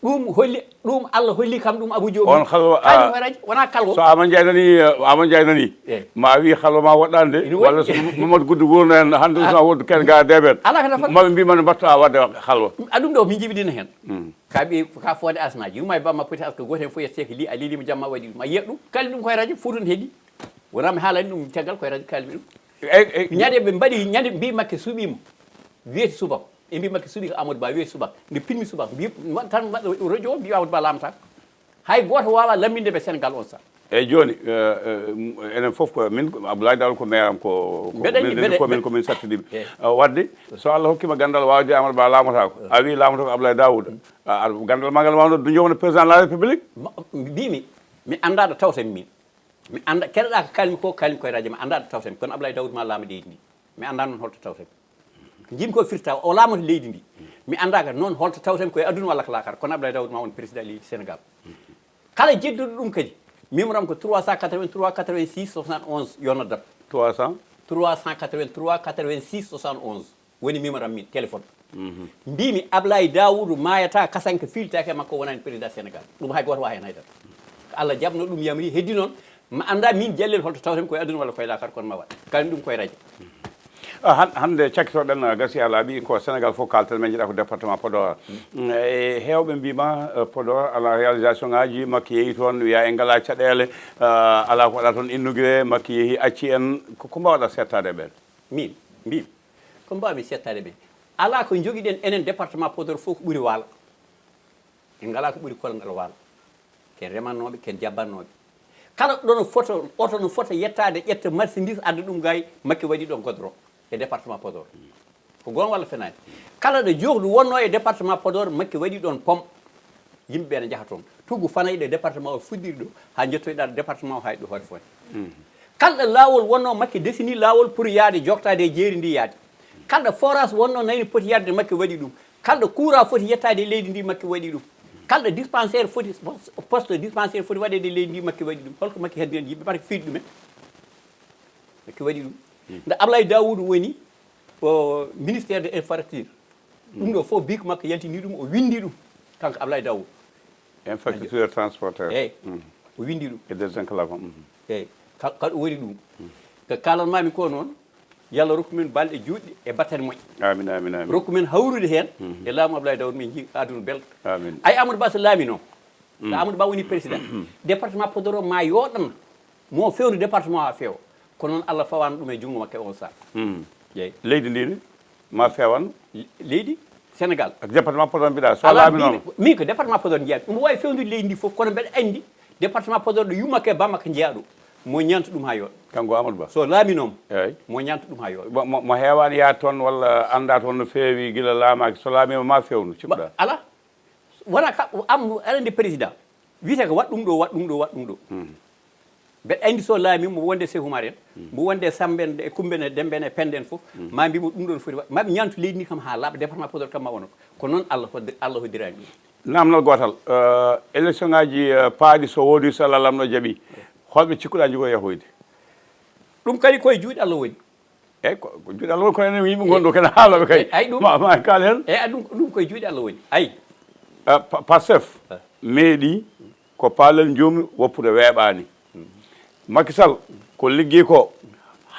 Ɗum holli, ɗum Allah holli kam ɗum Abou Diop. On halwa, kañum a, horaji, wona kalwo. So Amadou Ndiaye nani, eh, Amadou Ndiaye nani, eh, ma wi halwa ma woɗɗande, ina woɗɗi, walla so Mamadou Guddu wurno en hannde, ah, so wonde ken ga deben. Ala ka nafata. Maɓe mbi man mbatta wadde halwa. A ɗum ɗo min jibidina hen. Mm. Ka ɓe, ka Fonde As naji, yumma e bamma poti aska goto hen fof yette ko li a lelima jamma waɗi ɗum. A yiyat ɗum, kalmi ɗum koye radio, fof toon heeɗi. Wona mi haalani ɗum caggal koye radio kalmi ɗum. Eyyi, eyyi. Ñande ɓe mbaɗi, ñande mbi Macky suuɓima. Weeti subaka. Ɓe mbi Macky suuɓi ko Amadou Ba, weeti subaka. Nde pinmi subaka, mbi, ma-, tan mbaɗa radio o, mbi Amadou Ba laamata. Hay gooto waawa lamminde ɓe Sénégal on saha. Eyyi, jooni, eh, eh, enen fof ko min, ko Abdoulaye Daouda ko maire am, ko, ko mbeɗa anndi, min, mbeɗa, ko min, mbeɗa, ko min sattindiiɓe. Eyyi. Eh, wadde, so Allah hokkima ganndal waawde Amadou Ba laamata ko, a wi laamata ko Abdoulaye Daouda. A, a, ganndal ma ngal waawno du jomno président de la République? Ma-, mbimi, mi anndaa ɗo tawten min. Mi annda, keɗoɗa ko kalmi ko, kalmi koye radio, mi annda ɗo tawten. Kono Abdoulaye Daouda ma laama leydi ndi. Mi annda noon holto tawten. Jim ko firta, o laamoto leydi ndi. Mi annda ka noon holto tawten koye aduna walla ko laakara. Kono Abdoulaye Daouda ma won président leydi Sénégal. Kala jedduɗo ɗum kadi, numéro am ko trois cent quatre-vingt-trois quatre-vingt-six soixante-onze, yo noddam. Trois cents? Trois cent quatre-vingt-trois quatre-vingt-six soixante-onze. Woni numéro am min, téléphone. Mhm. Mbimi Ablaye Daoudou mayata kasanka filtaki e makko wonani président Sénégal. Ɗum hay goto wawa hen haydara. Ko Allah jaɓno ɗum yamri heddi noon. Ma anda min Jallel holto tawten koye aduna walla koye lakar kono ma waɗ. Kalen ɗum koye radio. Ah, han-, hannde cakkitoɗen, ah, gasi a laaɓi ko Sénégal fof kalten, min njiɗa ko département Podor. Mm. Mm, e heewɓe mbima, eh, Podor ala réalisation ngaji, Macky yeehi toon, wiya en ngala caɗeele, ah, ala ko waɗa toon inauguré, Macky yeehi acci en. Ko, ko mbawɗa settade e ɓen? Min, mbimi, ko mbawmi settade ɓe? Ala ko jogiɗen enen département Podor fof ko ɓuri waalo. En ngala ko ɓuri kolngal waalo. Ken remannooɓe, ken jabbannooɓe. Kala ɗo no fota, oto no fota yettaade, ƴetta marchandise, adda ɗum gay, Macky waɗi ɗon godoro e département Podor. Ko goonga walla fenaani? Kala ɗo joohdu wonno e département Podor, Macky waɗi ɗon pom. Yimɓe ɓe ne njaha toon. Tuggu fanayɗo e département o fuɗɗiri ɗo, haa njettoyɗaa département o haa e ɗo hoore foof. Kalɗo laawol wonnoo Makki desini laawol pour yahde joktaade e jeeri ndi yahde. Kalɗo forage wonnoo nayni poti yahde Makki waɗi ɗum. Kalɗo courant foti yettaade e leydi ndi Makki waɗi ɗum. Kalɗo dispensaire foti, poste dispensaire foti waɗeede e leydi ndi Makki waɗi ɗum. Holko Makki heddi heen yimɓe mbaɗa ko fiiɗi ɗumen? Makki waɗi ɗum. Nde Ablaye Dawoud woni o ministère de infrastructure. Ɗum ɗo fof bik makko yaltini ɗum, o winndi ɗum. Kanko Ablaye Dawoud. Infrastructure transporteur. Eeyi, o winndi ɗum. E désenclavement. Eeyi, ka- kaɗo woni ɗum. Ko kaalanmaami ko noon, yo Allah rokku men balɗe juutɗe e battane moƴƴe. Amin, amin, amin. Rokku men hawrude heen e laamu Ablaye Dawoud, min njii aduna belɗo. Amin. Ay Amadou Ba so laamino, so Amadou Ba woni président, département Podor o ma yooɗan mo feewnu département o haa feewa. Kono noon Allah fawaano ɗum e junngo makko e oon sahaa. Jeyi. Leydi ndi ne ma feewan? Leydi Sénégal. Ak département Podor mbiɗa so Alaa, laaminooma. Min, min ko département Podor njiyaa. Omo waawi feewnude leydi ndi fof, kono mbeɗa anndi département Podor ɗo yumma ke bamma ko njeyaa ɗo. Mo ñaantu ɗum haa yooɗa. Kanko Amadou Ba? So laaminooma, eeyi, mo ñaantu ɗum haa yooɗa. Mo, mo, mo heewaani yaade toon walla anndaa toon no feewi gila laamaaki, so laamiima ma feewnu, cikkuɗaa? Alaa. Wona ka, am, aɗa anndi président, wiyete ko waɗ ɗum ɗo, waɗ ɗum ɗo, waɗ ɗum ɗo. Mbeɗa anndi so laamiima mo wonde Seeku Umar en, mo wonde Sammba en, e Kummba en, e Demmba en, e Pennda en fof, ma mbiy mo ɗum ɗoon foti waɗ, ma ɓe ñaantu leydi ndi kam haa laaɓa, département Podor kam ma wonoo. Ko noon Allah hoddiri, Allah hoddiraani ɗum. Naamnal gootal, eh, élection ngaji, eh, paaɗi so woodi so Allah lamɗo jaɓi, holɓe cikkuɗaa njogoo yahoyde? Ɗum kadi ko e juuɗe Allah woni. Eeyi, ko, ko juuɗe Allah woni, kono enen yimɓe ngonɗo kene haaloɓe kay. Eeyi, ay, ɗum ma, ma kaal heen. Eeyi, a, ɗum, ɗum ko e juuɗe Allah woni. Ay. Ah, Pa- Pastef meeɗi ko paalel njomi woppude weeɓaani. Macky Sall ko liggi ko,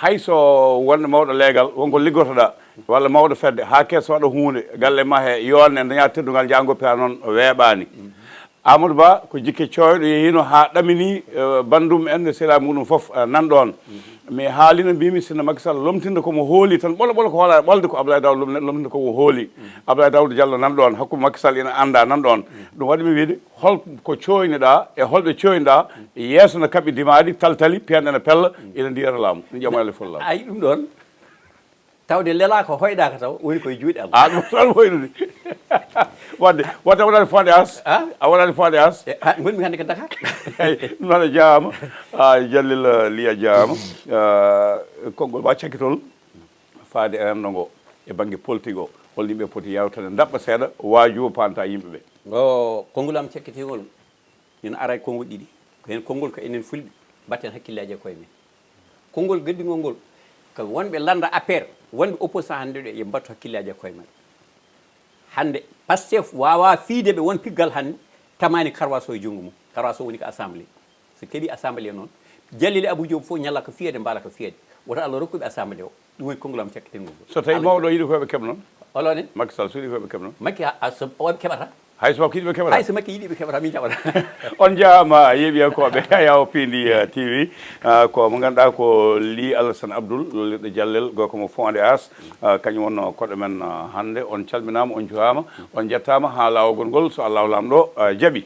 hay so wonde mawɗo leegal, wonko liggotoɗaa, walla mawɗo fedde, haa kees waɗa huunde, galle ma he yoolne, daña teddungal, njaha ngoppira noon, weeɓaani. Amadou Ba ko jikke cooyɗo, yehiino haa ɗamini, eh, banndum en, sehilaaɓe muɗum fof, eh, nan ɗoon. Mi haalino, mbimi sinno Macky Sall lomtindo ko mo hooli tan, ɓolo ɓolo ko hoolaare ɓolde ko Abdoulaye Daouda lom- lomtindo ko mo hooli. Abdoulaye Daouda Diallo nan ɗoon, hakkunde Macky Sall ina annda nan ɗoon. Ɗum waɗi mi wiide, hol ko cooyniɗaa e holɓe cooyniɗaa, yeeso no kaɓɓi dimaadi, taltali, piyanɗe no pella, ina ndiyata laamu. Ɗum ƴamani fof laamu. Ay, ɗum ɗoon. Tawde lelaa ko hoyɗaaka taw, woni koye juuɗe Allah. Ah, ɗum tan hoynude. Wadde, wadde a waɗaani faande as? Ah? A waɗaani faande as? E, ah, ngonmi hannde ko Dakar. Eyi, ɗum noon a jaaraama. Ah, Jalil, eh, Ly a jaaraama. Ah, konngol ma cakkitol faade e renndo ngo e bannge politique o. Hol yimɓe poti yawtande ndaɓɓa seeɗa, waaju o paanta yimɓe ɓe? O, konngol am cakkitingol. Ina ara e konngol ɗiɗi. Ko heen konngol ko enen Fulɓe mbatten hakkillaaji e koye men. Konngol gaddingol ngol, ko wonɓe lannda A P R, wonɓe opposition hannde ɗo, yo mbattu hakkillaaji e koye maɓɓe. Hannde Pastef waawaa fiyde ɓe won piggal hannde, tamaani Karwa Sow e junngo mum. Karwa Sow woni ko assemblée. So keɓii assemblée noon, Jalil Abou Diop fof ñalla ko fiyede, mbaala ko fiyede. Woto Allah rokku ɓe assemblée o. Ɗum woni konngol am cakkitingol ngol. So tawi mawɗo yiɗi ko ɓe keɓ noon? Olo ne? Makki Sall so yiɗi ko ɓe keɓ noon? Makki, a, a, so o keɓata? Hay so makko yiɗi ɓe keɓata? Hay so makki yiɗi ɓe keɓata, min jaɓata. On jaaraama, yeeɓiyankooɓe Yaawo P D, eh, T V. Ah, ko mo ngannduɗaa ko Ly Alassane Abdoul, lollirɗo Jallel, gorko mo Fondé As. Ah, kañum wonnoo koɗo men, ah, hannde. On calminaama, on njuuraama, on njettaama haa laawol ngol, so Allahu Laamɗo, ah, jaɓi.